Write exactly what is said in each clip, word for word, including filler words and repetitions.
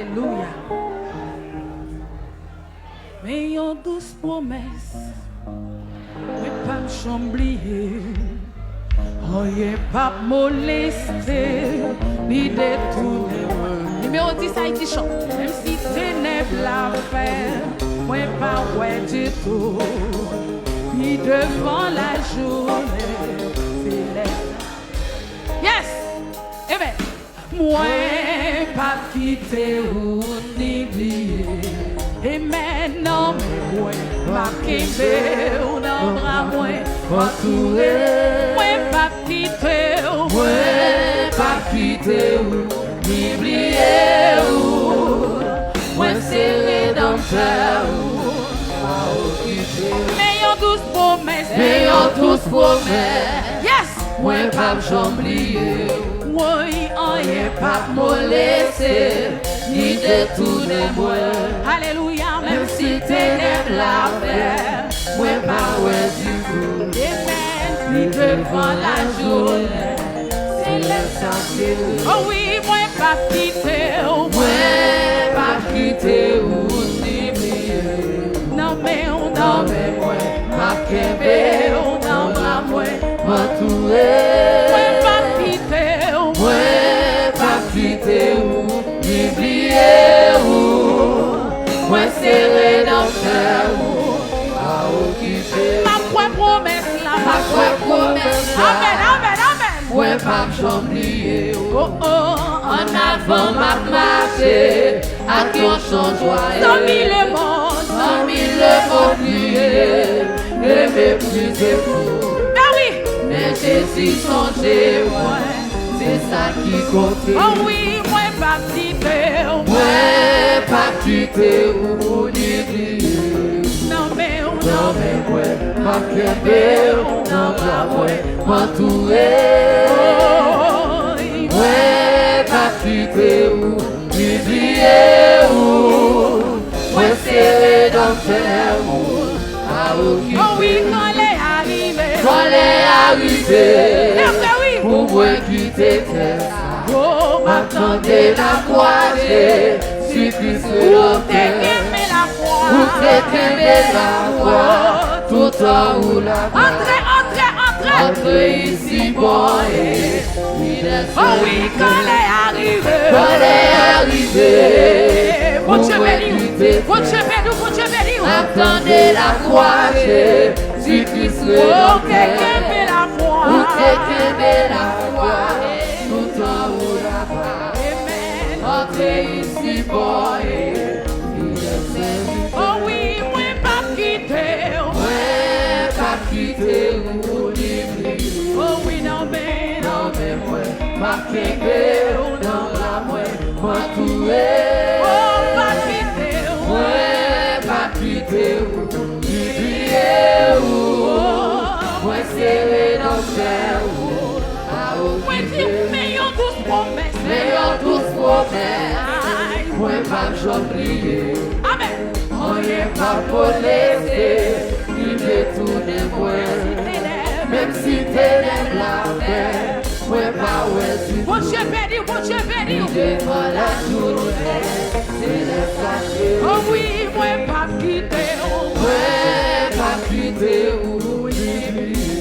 Alelouya. Men yon dous pwomès, mwen p ap janm bliye. Anyen p ap moleste, ni detounen mwen. Nimewo dis, Ayiti Chant. Menm si tenèb la fè mwen pa wè ditou, pi devan lajounen se lè. Yes! Amen. Mwen p ap kite ou ni bliye. Amen. Non, men mwen p ap kenbe ou nan bra mwen antoure. Mwen p ap kite ou. Mwen p ap kite ou ni bliye ou. Mwen se Redanmtè ou. Pa okipe. Men yon dous pwomès. Men yon dous pwomès. Yes! Mwen p ap janm bliye. Woy, anyen p ap moleste, ni detounen mwen. Alelouya, menm si tenèb la fè mwen pa wè ditou. Amen. Pi devan lajounen, se lè sa se. Oh wi, mwen p ap kite ou. Mwen p ap kite ou ni bliye. Nan men ou, nan men mwen, m ap kenbe ou nan bra mwen antoure. Mwen p ap kite ou. Mwen p ap kite ou ni bliye ou. Mwen se Redanmtè ou. Pa okipe. M ap kwè pwomès la. M ap kwè pwomès la. Amen, amen, amen. Mwen p ap janm bliye ou. Oh, oh. Annavan m ap mache ak yon chan jwaye. Zanmi lemonn. Zanmi lemonn bliye e meprize tou. Men wi. Men Jezi sonje mwen. Se sa ki konte. Oh wi, mwen p ap kite ou. Mwen p ap kite ou ni bliye. Nan men ou, nan men mwen, m ap kenbe ou nan bra mwen antoure. Mwen p ap kite ou ni bliye ou. Mwen se Redanmtè ou. Pa okipe. Oh wi, kòlè a rive. Kòlè a rive. Pou mwen kite tè sa. Oh, m ap tande lavwa Jezi Kris. Ou te kenbe lavwa. Ou te kenbe lavwa. Toutan ou la. Antre, antre, antre. Antre isi bò e. Oh wi, kòlè a rive. Kòlè a rive. Bondye beni w. Bondye beni w. Bondye beni w. M ap tande lavwa Jezi Kris. Ou te kenbe lavwa. Ou te kenbe lavwa. Toutan ou la. Amen. Antre isi bò e. Oh wi, mwen p ap kite ou. Mwen p ap kite ou ni bliye. Oh wi, nan men, nan men mwen, m ap kenbe ou nan bra mwen, m antoure. Oh, m p ap kite ou. Mwen p ap kite ou ni bliye ou. Oh. Mwen se Redanmtè ou. Mwen di, men yon dous pwomès. Men yon dous pwomès. Ay. Mwen p ap janm bliye. Amen. Anyen p ap moleste, ni detounen mwen. Menm si tenèb la fè mwen pa wè ditou. Bondye beni w, Bondye beni w. Devan lajounen, se lè sa se. Oh wi, mwen p ap kite ou. Mwen p ap kite ou.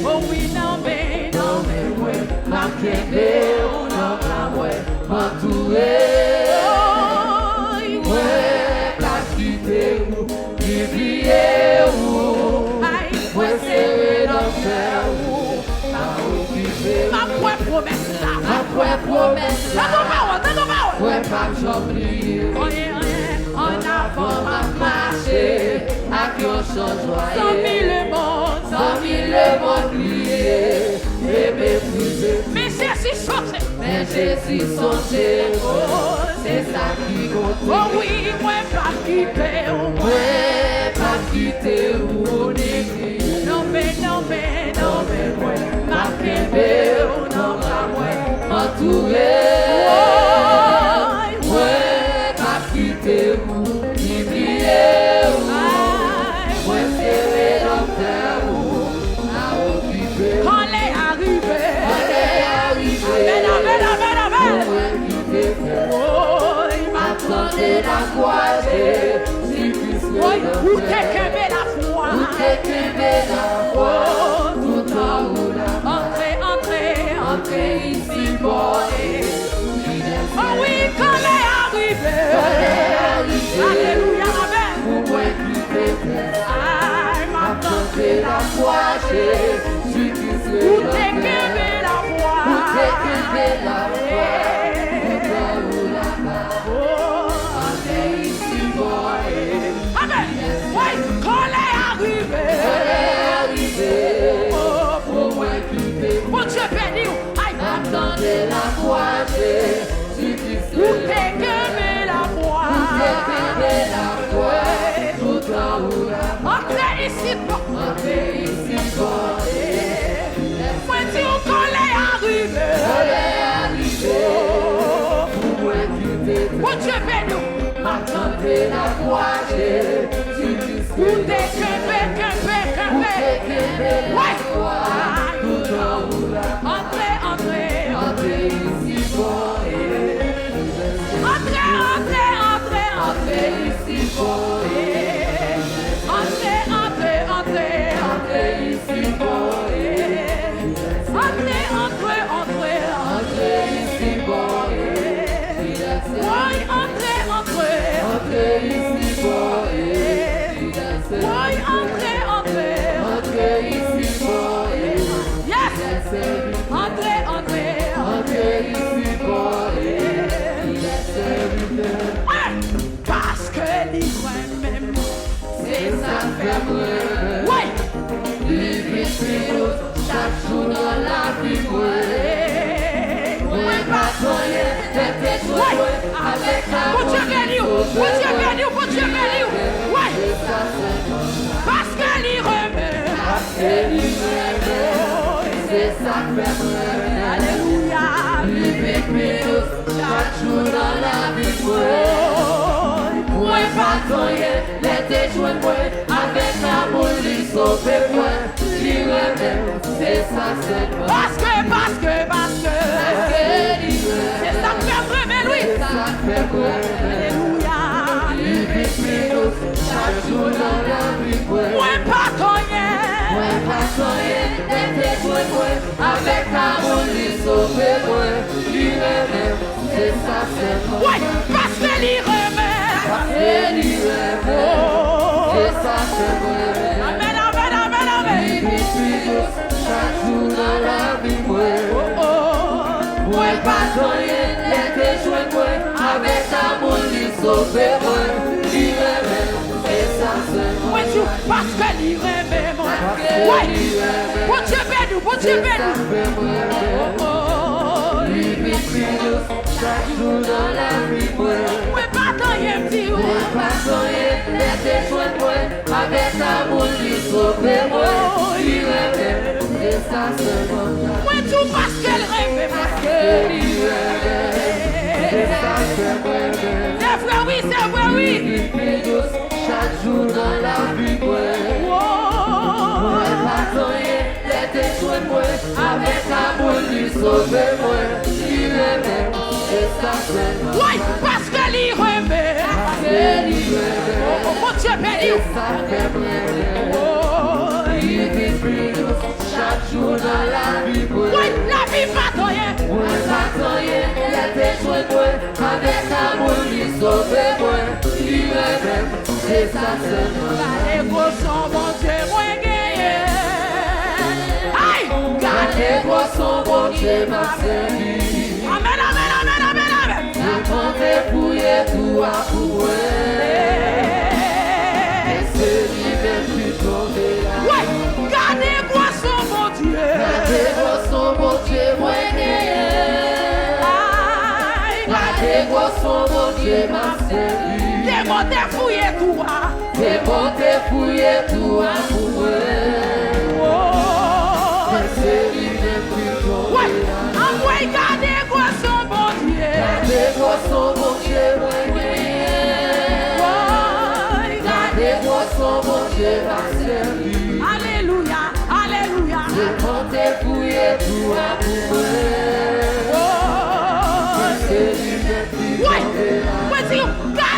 Oh wi, nan men, nan men mwen, m ap kenbe ou nan bra mwen, m antoure. Mwen p ap kite ou, ni bliye ou. Ay. Mwen se Redanmtè ou, pa okipe. M ap kwè pwomès la. M ap kwè pwomès la. Tande yon pawòl, tande yon pawòl. Mwen p ap janm bliye. Anyen, anyen. Annavan m ap mache ak yon chan jwaye. Zanmi lemonn. Zanmi lemonn bliye e meprize. Men Jezi sonje. Men Jezi sonje, oh, se sa ki konte. Oh wi, mwen p ap kite ou. Mwen p ap kite ou ni bliye. Non, men, non, men, non, men mwen, m ap kenbe ou nan bra mwen, m antoure. Woy. Mwen p ap kite ou, ni bliye ou. Ay. Mwen se Redanmtè ou, pa okipe. Kòlè a rive. Kòlè a rive. Amen, amen, amen, amen. Pou mwen kite tè. Woy, m ap tann. Woy, ou te kenbe lafwa. Ou te kenbe lafwa. Toutan ou la. Antre, antre, antre isi, boy. Oh wi, kòlè a rive. Kòlè a rive. Alelouya, amèn. Pou mwen kite tè. Ay, m ap tande lafwa, Jezi Kris. Ou te kenbe lafwa. Ou te kenbe lafwa. Toutan ou la. Amèn. Woy, kòlè a rive. Kòlè a rive. Oh, oh, oh. Pou mwen kite. Bondye beni w. Ay. M ap tande lavwa Jezi Kris. Ou te kenbe lavwa. Ou te kenbe lavwa. Toutan ou la. Antre isit, non. Antre isit, non. Mwen di w kòlè a rive. Kòlè a rive. Pou mwen kite. Bondye beni w. M ap tande lavwa Jezi Kris. Ou te kenbe, kenbe, kenbe. Ou te kenbe lavwa. Toutan ou la. Antre, antre, antre. Antre isit, non. Antre, antre, antre, antre. Antre, antre, antre, antre. Antre, antre, antre, antre. Woy, antre, antre. Woy, antre, antre. Yes. Antre, antre, antre. Hey! Paske li renmen m. Se sa k fè m renmen l. Wi. Li vin pi dous chak jou nan lavi mwen. Mwen pa sonje lè te jwenn mwen avèk amou. Bondye beni w. Bondye beni w. Bondye beni w. Wi. Paske li renmen. Paske li renmen. Se sa k fè m renmen. Alelouya. Li vin pi dous chak jou nan lavi mwen. Mwen pa sonje lè te jwenn mwen avèk amou li sove mwen. Li renmen m, se sa sèlman. Paske, paske, paske. Paske li renmen. Se sa k fè m renmen l, wi. Se sa k fè m renmen. Alelouya. Li vin pi dous chak jou nan lavi mwen. Mwen pa sonje. Mwen pa sonje lè te jwenn mwen avèk amou li sove mwen. Li renmen m, se sa sèlman. Wi, paske li renmen. Paske li renmen. Oh. Se sa sèlman. Amèn, amèn, amèn, amèn. Li vin pi dous chak jou nan lavi mwen. Oh, oh. Mwen pa sonje lè te jwenn mwen avèk amou li sove mwen. Li renmen m, se sa sèlman. Mwen di w, paske li renmen mwen. Paske li renmen. Bondye beni w, Bondye beni w. Se sa k fè mwen renmen. Oh, oh. Li vin pi dous chak jou nan lavi mwen. Mwen pa sonje m di w. Mwen pa sonje lè te jwenn mwen avèk amou li sove mwen. Li renmen m, se sa sèlman. Mwen di w paske l renmen mwen. Paske li renmen. Se sa k fè mwen renmen. Se vre wi, se vre wi. Li vin pi dous chak jou nan lavi mwen. Mwen pa sonje lè te jwenn mwen avèk amou li sove mwen. Li renmen m, se sa sèlman. Wi, paske li renmen. Paske li renmen. Oh, oh, Bondye beni w. Se sa k fè mwen renmen. Oh. Li vin pi dous chak jou nan lavi mwen. Wi, lavi m pa t anyen. Mwen pa t anyen lè te jwenn mwen avèk amou li sove mwen. Li renmen m, se sa sèlman. Gade gwo son Bondye mwen genyen. Ay! Gade gwo son Bondye m ap sèvi. Amèn, amèn, amèn, amèn, amèn. Sèpan te fouye twou a pou mwen. Men se li menm ki twonbe a. Wi, gade gwo son Bondye. Gade gwo son Bondye mwen genyen. Ay, gade gwo son Bondye m ap sèvi. Demon te fouye twou a. Demon te fouye twou a pou mwen. Oh. Men se li menm ki twonbe a. Anmwey, gade gwo son Bondye. Gade gwo son Bondye mwen genyen. Woy, gade gwo son Bondye m ap sèvi. Alelouya, alelouya. Demon te fouye twou a pou mwen. Oh. Men se li menm ki twonbe a. Woy, mwen di w, gade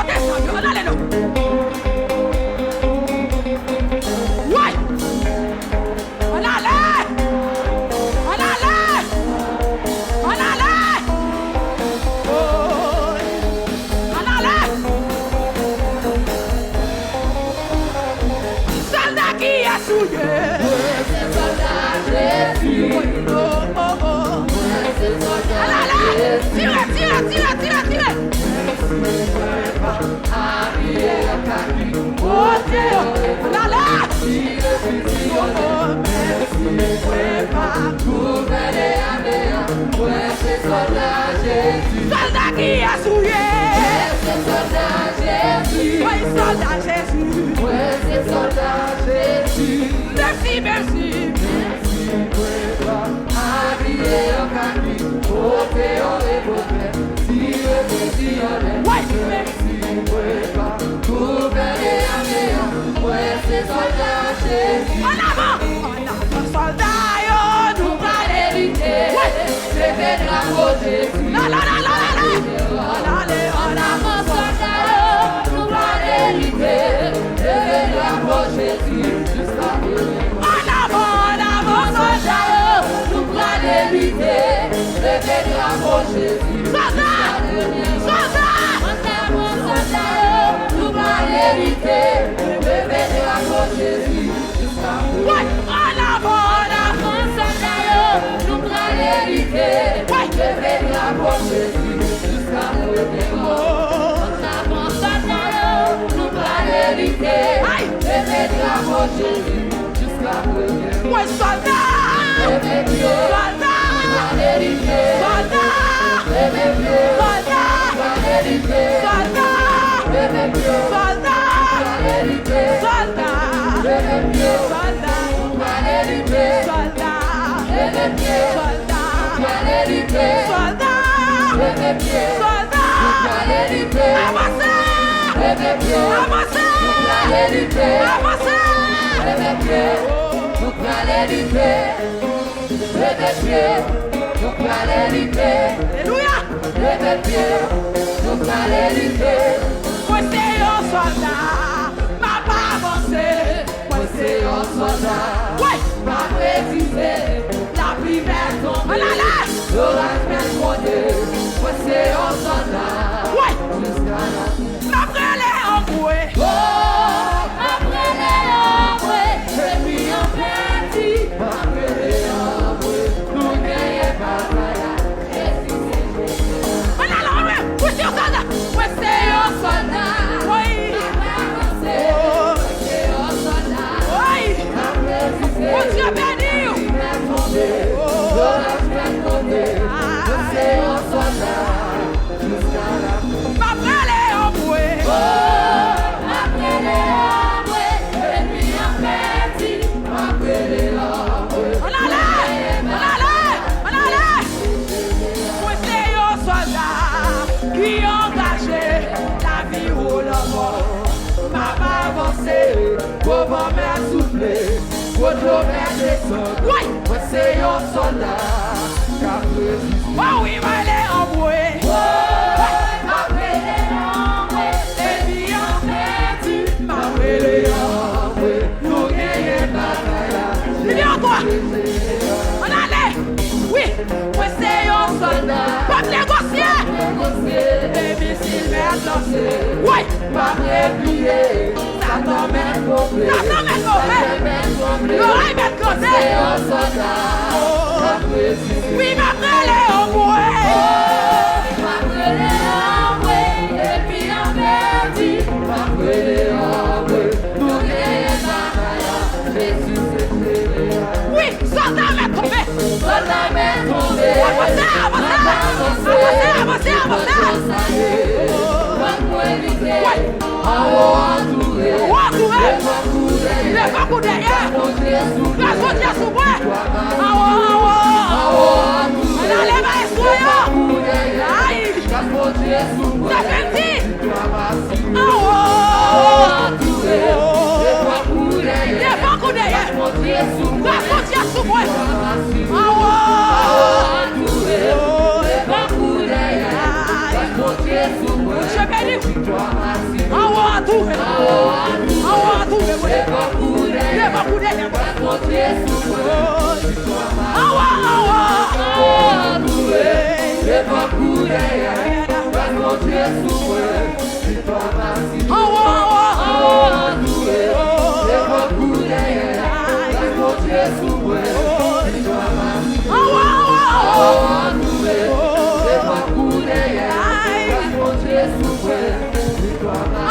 Sòlda kiyès ou ye? Mwen se sòlda Jezi. Mwen sòlda Jezi. Mwen se sòlda Jezi. Mèsi, mèsi. Mèsi, mwen pa abiye an kaki, pote yon revòlvè, tire fizi anlè. Mèsi, mwen pa gouvène ame a. Mwen se sòlda Jezi. Ann avan! Ann avan sòlda yo, nou prale lite. Leve drapo Jezi. La, la, la, la, la, la. Ann ale, ann avan sòlda yo, nou prale lite. Leve drapo Jezi jiska premye mò. Ann avan, ann avan sòlda yo, nou prale lite. Leve drapo Jezi jiska premye mò. Sòlda! Ann avan sòlda yo, nou prale lite. Leve drapo Jezi. Woy! Ann avan, ann avan sòlda yo, nou prale lite. Woy! Leve drapo Jezi jiska premye mò. Ann avan sòlda yo, nou prale lite. Ay! Leve drapo Jezi jiska premye mò. Mwen sòlda! Leve pye. Sòlda! Prale lite. Sòlda! Leve pye. Sòlda! Prale lite. Sòlda! Leve pye. Sòlda! Prale lite. Sòlda! Leve pye. Sòlda! Prale lite. Sòlda! Leve pye. Sòlda! Prale lite. Sòlda! Leve pye. Sòlda! Prale lite. Avanse! Leve pye. Avanse! Prale lite. Avanse! Leve pye. Nou prale lite. Leve pye. Nou prale lite. Alelouya! Leve pye. Nou prale lite. Mwen se yon sòlda. M ap avanse. Mwen se yon sòlda. Woy! M ap rezize. Lapli mèt tonbe. Ann ale! Loraj mèt gwonde. Mwen se yon sòlda. Woy! Jiska lafen. M ap rele anmwe. Oh, m ap rele anmwe. Enmi an pèdi. M ap rele anmwe. Nou genyen batay la. Ann ale anmwe. Mwen se yon sòlda. Mwen se yon sòlda. Woy. M ap avanse. Oh. Mwen se yon sòlda. Woy. M ap rezize. Bondye beni w. Lapli mèt tonbe. Loraj mèt gwonde. Mwen se yon sòlda. M ap rele anmwe. Oh, m ap rele anmwe. Enmi an pèdi. M ap rele anmwe. Ann ale! Ann ale! Ann ale! Mwen se yon sòlda ki angaje. Lavi ou lanmò. M ap avanse. Gwo van mè soufle. Gwo dlo mè desann. Woy! Mwen se yon sòlda k ap reziste. Oh wi, m ale anmwe. Oh, m ap rele anmwe. Enmi an pèdi. M ap rele anmwe. Nou genyen batay la. Vini ankò. Ann ale. Wi. Mwen se yon sòlda. P ap negosye. Enmi si mèt lanse. Woy. M ap repliye. Satan mèt tonbe. Satan mèt tonbe. Loraj mèt gwonde. Se yon sòlda. Oh. Wi, m ap rele anmwe. M ap rele anmwe. Enmi an pèdi. M ap rele anmwe. Nou genyen batay la. Jezi se klere a. Wi, sòlda mèt tonbe. Sòlda mèt tonbe. Avanse, avanse. Avanse, avanse, avanse. Woy. Anwo antoure. Anwo antoure. Devan kou dèyè. Devan kou dèyè. Gras Bondye sou mwen. Anwo, anwo. Anwo antoure. Ann ale maestro yo. Devan kou dèyè. Ay. Gras Bondye sou mwen. Sa fè m di. Anwo. Anwo antoure. Devan kou dèyè. Devan kou dèyè. Gras Bondye sou mwen. Anwo. Anwo antoure. Devan kou dèyè. Gras Bondye sou mwen. Bondye beni w. Anwo antoure. Anwo antoure mwen. Devan kou dèyè. Anwo, anwo. Anwo antoure. Devan kou dèyè. Gras Bondye sou mwen. Anwo, anwo. Anwo antoure. Devan kou dèyè. Gras Bondye sou mwen. Anwo, anwo. Anwo antoure. Devan kou dèyè. Gras Bondye sou mwen.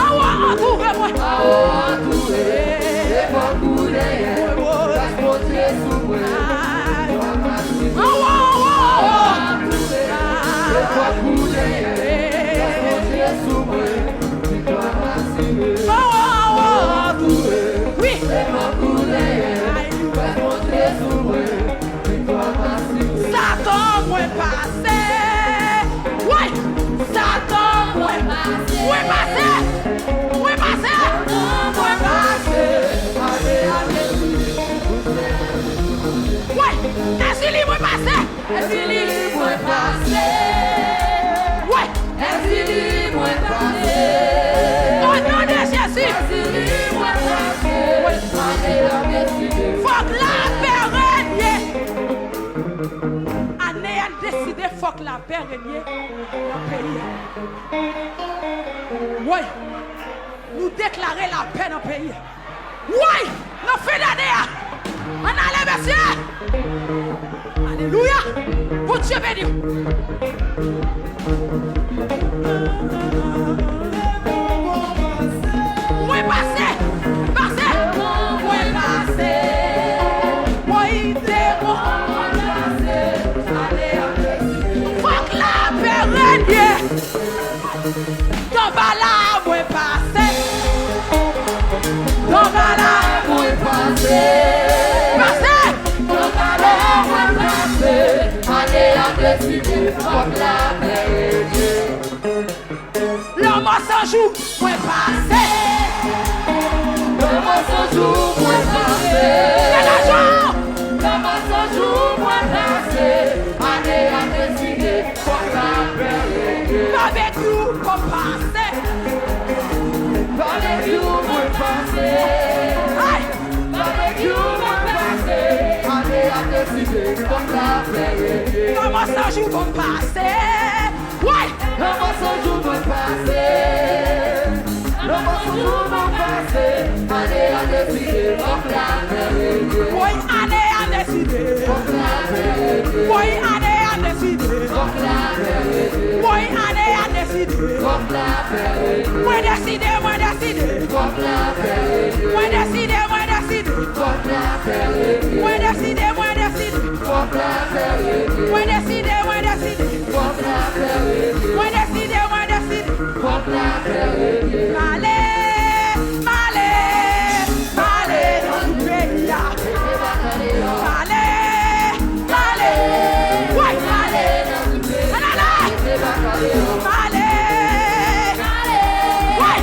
Anwo antoure mwen. Anwo antoure. Devan kou dèyè. Gras Bondye sou mwen. Anwo, anwo, anwo. Devan kou dèyè. Woy! Satan, mwen pase! Mwen pase! Mwen pase! Satan, mwen pase! Woy! Èzili, mwen pase! Èzili, mwen pase! Woy! Èzili, mwen pase! O non de Jezi! Èzili, mwen pase! Woy! Ane a deside. Fòk lapè renye! Ane a deside, fòk lapè renye nan peyi a. Woy! Nou deklare lapè nan peyi a. Woy! Nan fen dane a! Ann ale, mesye! Alelouya! Bondye beni w! Mwen pase! Pase! Mwen pase! Woy, demon! Fòk lapè renye! Danbala, mwen pase! Danbala, mwen pase! Pase! Danbala, mwen pase! Ane a deside, fòk lapè renye. Lanmò san jou, mwen pase! Lanmò san jou, mwen pase! Degajè w! Lanmò san jou, mwen pase! Ane a deside, fòk lapè renye. Babekyou, mwen pase! Babekyou, mwen pase! Ay! Babekyou, mwen pase! Ane a deside, fòk lapè renye. Lanmò san jou, mwen pase! Woy! Lanmò san jou, mwen pase! Lanmò san jou, mwen pase! Ane a deside, fòk lapè renye. Woy, ane a deside! Fòk lapè renye. Woy, ane a deside! Fòk lapè renye. Woy, ane a deside! Fòk lapè renye. Mwen deside, mwen deside! Fòk lapè renye. Mwen deside, mwen deside! Fòk lapè renye. Mwen deside, mwen deside! Fòk lapè renye. Mwen deside, mwen deside! Fòk lapè renye. Mwen deside, mwen deside! Fòk lapè renye. M ale, m ale, m ale nan tout peyi a. M ale, m ale, woy, m ale. Ann ale! M ale, woy!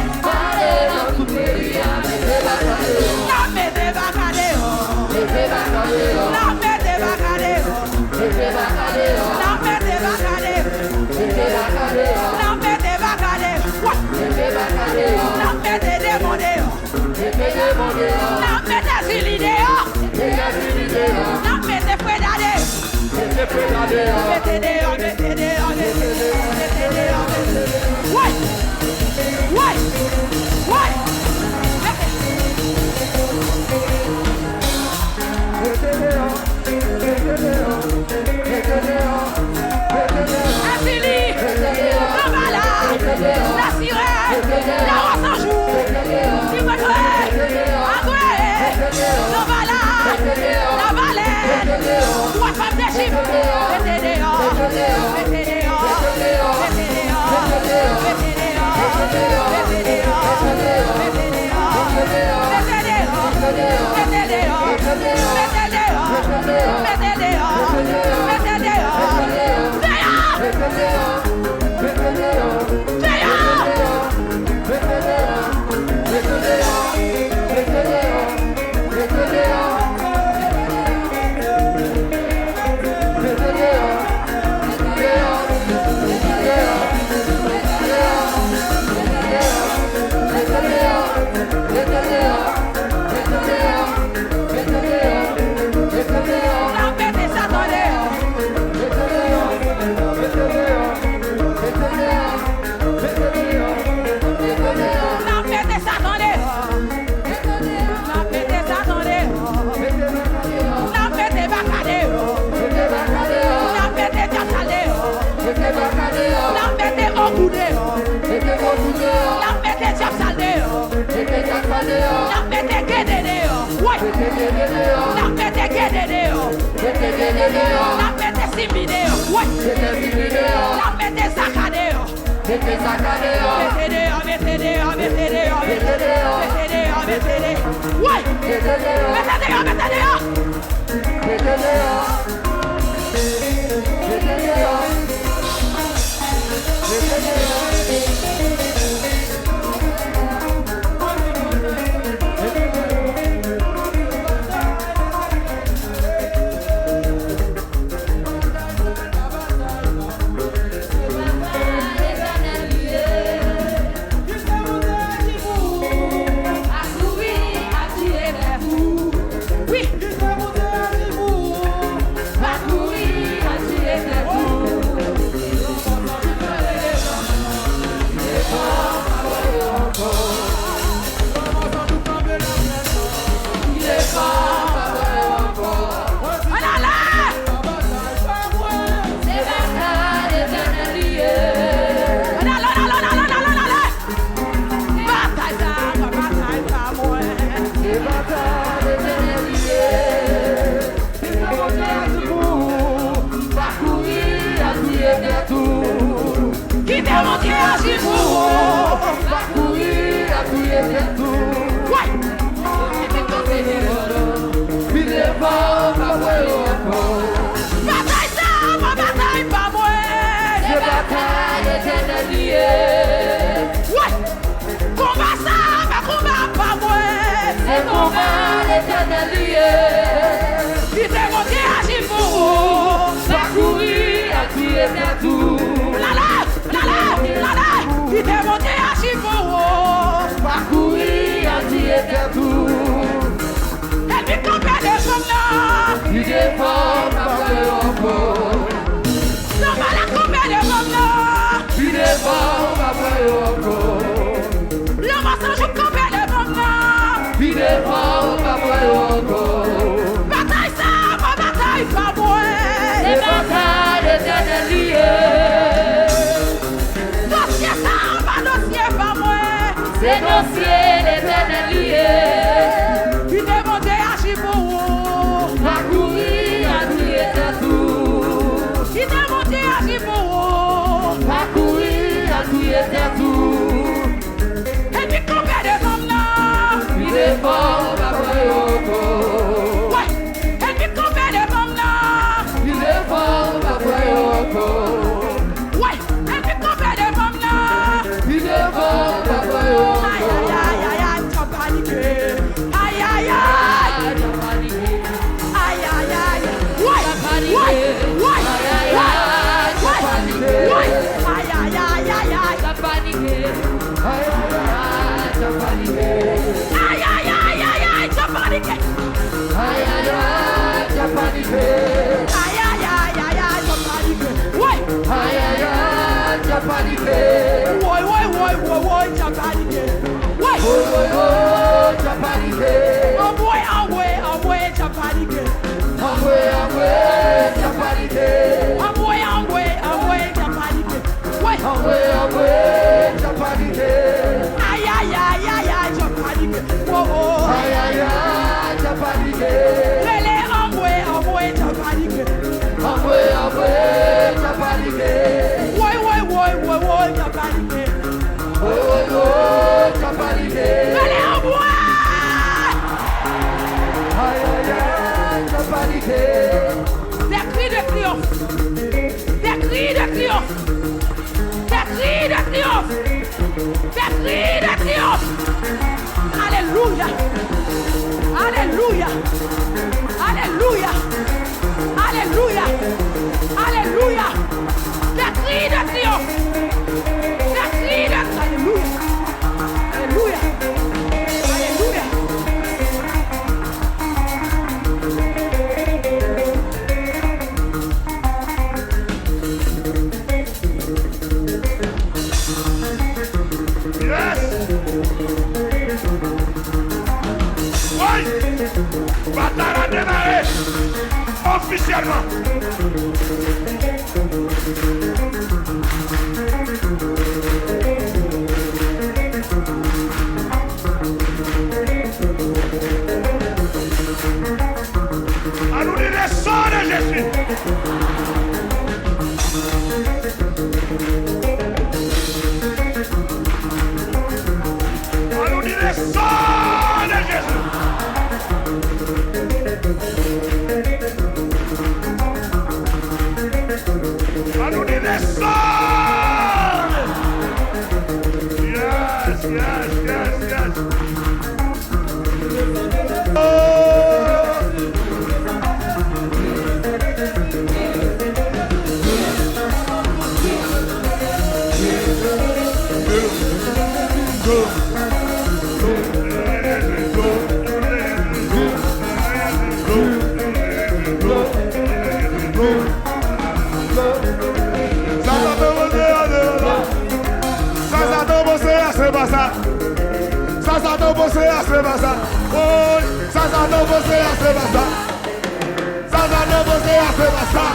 N ap mete baka deyò. N ap mete baka deyò. N ap mete baka deyò. N ap mete baka deyò. Woy! N ap mete demon deyò. N ap mete Zili deyò. N ap mete Freda deyò. Mete deyò, mete deyò, mete deyò, mete deyò, mete deyò. Woy! Woy! Woy! Mete. Èzili, Danbala, Lasirèn, Lanmò san jou, Ti Bòdwe, Adwe, Danbala, Lavalè, Wa Fab Dechif, mete deyò, mete deyò, mete deyò, mete deyò. N ap mete Satan deyò. N ap mete Satan deyò. N ap mete Satan deyò. N ap mete baka deyò. N ap mete dyab sal deyò. N ap mete ogou deyò. N ap mete dyab sal deyò. N ap mete gede deyò. Woy! N ap mete gede deyò. N ap mete simi deyò. Woy! N ap mete zaka deyò. Mete zaka deyò. Mete deyò, mete deyò, mete deyò, mete deyò, mete deyò, mete deyò. Woy! Mete deyò, mete deyò. Mete deyò. Mete deyò. Te aji pou ou. Pa kouri al touye tèt ou. Ènmi kanpe devan m nan. Pi devan ou p ap wè yo ankò. Lanmò la kanpe devan m nan. Pi devan ou p ap wè yo ankò. Lanmò san jou kanpe devan m nan. Pi devan ou p ap wè yo ankò. Batay sa a pa batay pa mwen. Se batay Letènèl li ye. Dosye sa a pa dosye pa mwen. Se dosye Letènèl li ye. Kite Bondye aji pou ou. Pa kouri al touye tèt ou. Kite Bondye aji pou ou. Pa kouri al touye tèt ou. Ènmi kanpe devan m nan. Pi devan ou p ap wè yo ankò. Wè, ènmi kanpe devan m nan. Pi devan ou p ap wè yo ankò. Wè, ènmi kanpe devan m nan. Pi devan ou p ap wè yo ankò. Ay, ay, ay, ay, ay, m t ap panike. Ay, ay, ay. Ay, ay, ay. Ay, ay, ay. Woy, woy, woy, woy, woy, woy. Ay, ay, ay, ay, ay. Ay, ay, ay, ay, ay, m t ap panike. Ay, ay, ay, m t ap panike. Ay, ay, ay, ay, ay, m t ap panike. Woy. Ay, ay, ay, m t ap panike. Woy, woy, woy, woy, woy, m t ap panike. Woy. Woy, woy, woy, m t ap panike. Anmwe, anmwe, anmwe, m t ap panike. Anmwe, anmwe, anmwe, m t ap panike. Woy. Anmwe, anmwe, m t ap panike. Ay, ay, ay, ay, ay, m t ap panike. Wo, wo. Ay, ay, ay, m t ap panike. Rele anmwe, anmwe, m t ap panike. Anmwe, anmwe, m t ap panike. Woy, woy, woy, woy, woy, m t ap panike. Woy, woy, woy, m t ap panike. Rele anmwe! Ay, ay, ay, m t ap panike. Des cris de triomphe. Des cris de triomphe. Des cris de triomphe. Des cris de triomphe. Alelouya. Alelouya. Alelouya. Alelouya. Alelouya. Des cris de triomphe. Des cris de, alelouya. Alelouya. Alelouya. Yes! Woy! Batay la demare ofisyèlman. An nou di le sang de Jésus. An nou di le sang de Jésus. An nou di le sang. Yes, yes, yes, yes. Sa Satan poze a, se pa sa. Sa Satan poze a, se pa sa. Sa Satan poze a, se pa sa. Woy, sa Satan poze a, se pa sa. Sa Satan poze a, se pa sa.